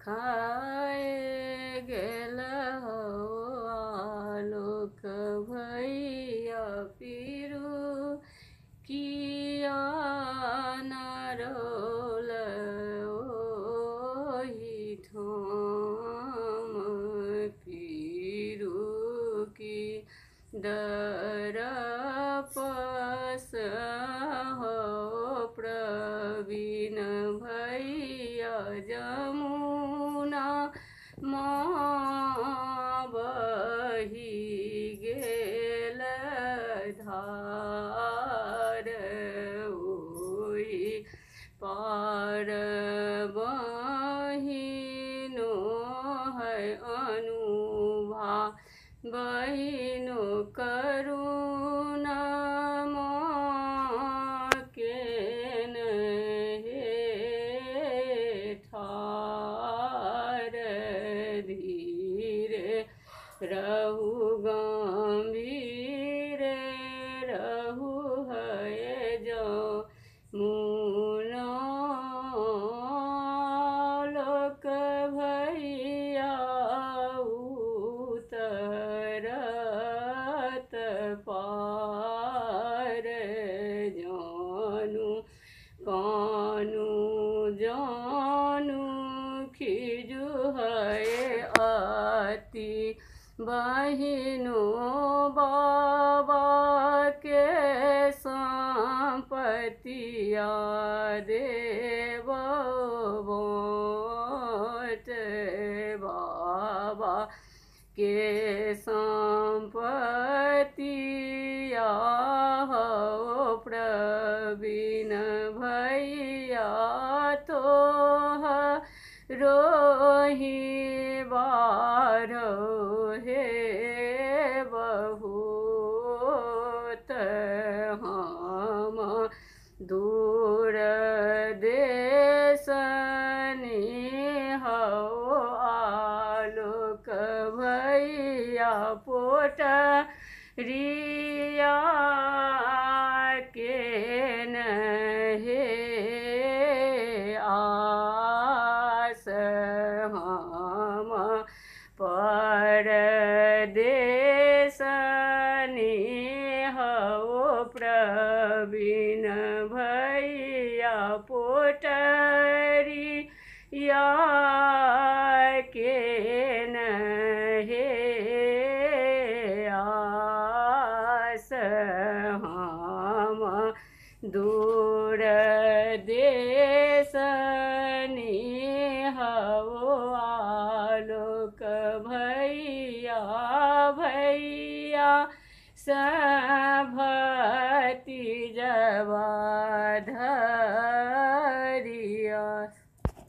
खाए गेल हो आलोक भैया पीरू किया न रोल ओहिठाम पीरू की दरपस हो प्रवीण भैया जमुना माँ बही गेल धार ओहि पार बहिनो है अनुभा बहिनो करुणा केन हे ठार धीरे रहु गंभीर रहु है जो मुना लोक भैया उतरत पार जानु कानु जानु खिजु है अति बहिनो बाबा के संपतिया देव बोट बाबा के संपतिया हो प्रवीण भैया तो रोही बारो हे बहुत हम दूर देशनी हो आलोक भैया पोट रिया के हे आस हम परदेशनी हो प्रवीण भैया पोटरी या के हे आस हम दूर देशनी हो आलोक भैया भैया सभति जवाधर।